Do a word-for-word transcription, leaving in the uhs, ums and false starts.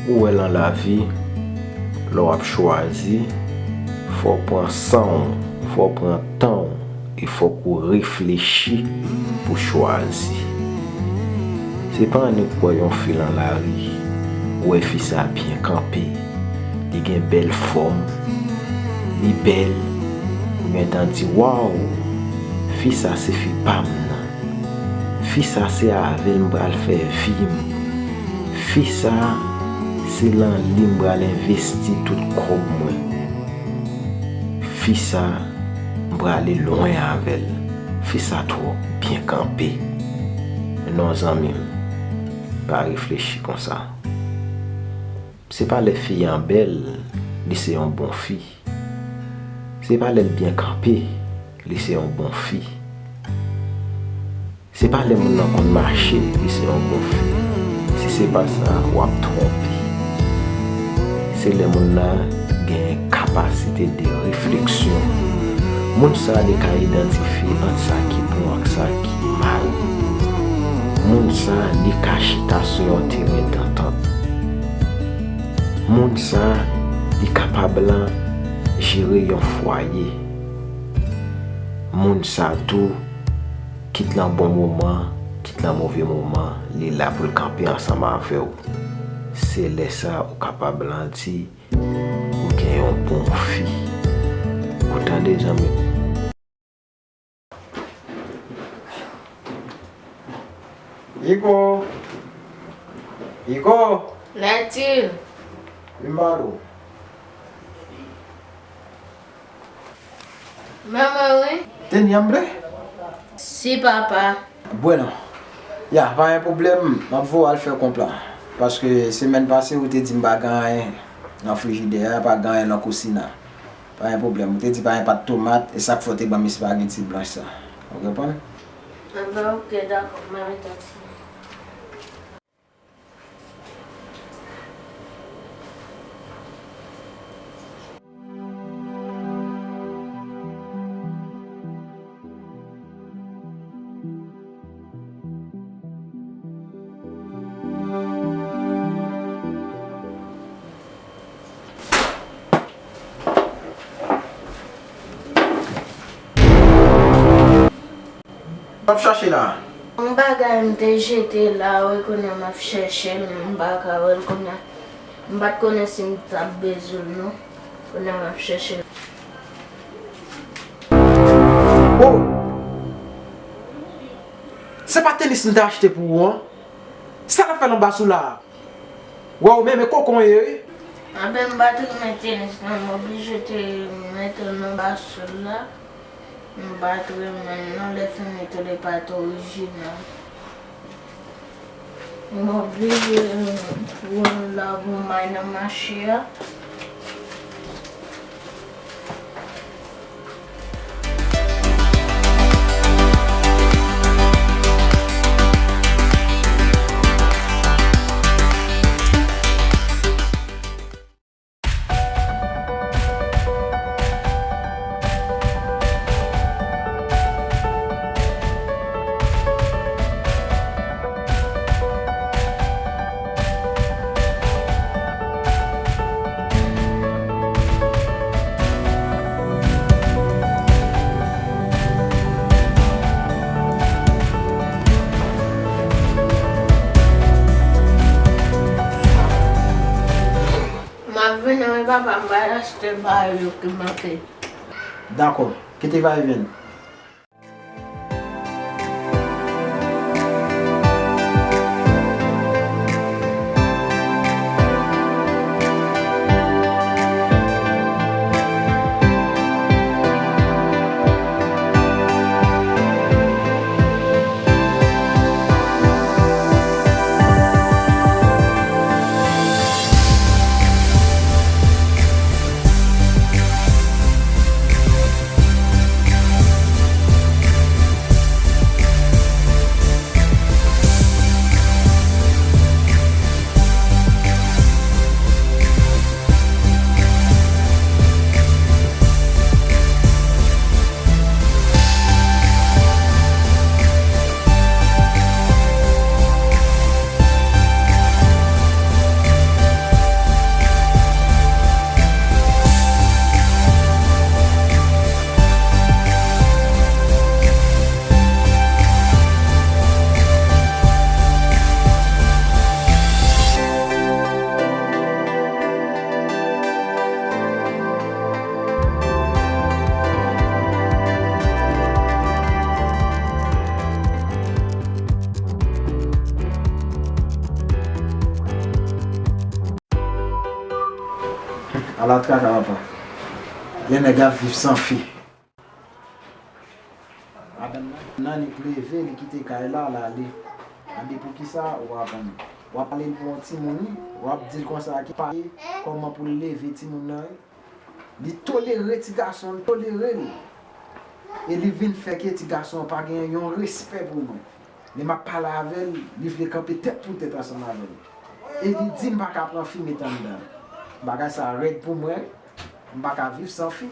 Ou wè, lan lavi, lè w ap chwazi, fò w pran san w, fò w pran tan w, e fòk ou reflechi pou chwazi. Se pa annik w wè yon fi lan lari, ou wè fi sa byen kanpe, li gen bèl fòm, li bèl, ou gentan di, "Waw, fi sa se fi pa m nan." Fi sa se avè l m pral fè vi m. Fi sa se lan li m pral envesti tout kòb mwen. Fi sa m prale lwen avè l. Fi sa twò byen kanpe. Non zanmi m, pa reflechi konsa. Se pa lè fi an bèl, li se yon bon fi. Se pa lè l byen kanpe, li se yon bon fi. Se pa lè moun nan konn mache, li se yon bon fi. Si se pa sa, w ap twonpe. Se lè moun nan gen kapasite de refleksyon. Moun sa li ka idantifye ant sa ki bon ak sa ki mal. Moun sa li ka chita sou yon teren dantant. Moun sa li kapab lan jere yon fwaye. Moun sa tou, kit lan bon moman, kit lan move moman, li la pou l kanpe ansanm avè w. Se lè sa ou kapab lan di ou gen yon bon fi. Ou tande, zanmi m? Iko! Iko! Nètil! Vin m pale w. Manman, wi. Teni an vle? Si, papa. Bueno. Ya, pa gen pwoblèm. M ap voye w al fè konp la. Paske semèn pase, ou te di m pa gen anyen nan frijidè a, pa gen anyen nan kousina. Pa gen pwoblèm. Ou te di pa gen pat tomat, e sa k fè w te ban m espageti blanch sa. Ou konprann? Anben, oke, dakò. M a mete ansanm. W ap chache la? Yon bagay m te jete la, wi, kounye a m ap chèche l, men m pa ka wè l kounye a. M pa t konnen si m t ap bezwen l, non. Kounye a m ap chèche l. Oh! Se pa tenis m te achte pou ou an? Sa l ap fè nan bas ou la a? Waw, men, men kokon ye, wi. Anben, m pa t renmen tenis, non, m oblije te mete l nan bas ou la. M pa t renmen l, non, lè fini tou, li pa t orijinal. M oblije pran l la pou m al nan mache a. M ap vini wi papa, m pral achte bagay yo ki manke. Dakò, kite va e vyen. Ala traka papa. Lè nèg ap viv san fi. Madanm nan, Nanik leve, li kite kay la, l ale. Gade poukisa w ap, w ap pale l pou yon timoun, wi. W ap di l konsa ki pa kòman pou l leve timoun nan, wi. Li tolere ti gason, li tolere l. E li vin fè ke ti gason an pa gen yon respè pou mwen. Lè m ap pale avè l, li vle kanpe tèt pou tèt ansanm avè m. E li di m pa ka pran fi met anndan. Bagay sa rèd pou mwen, m pa ka viv san fi.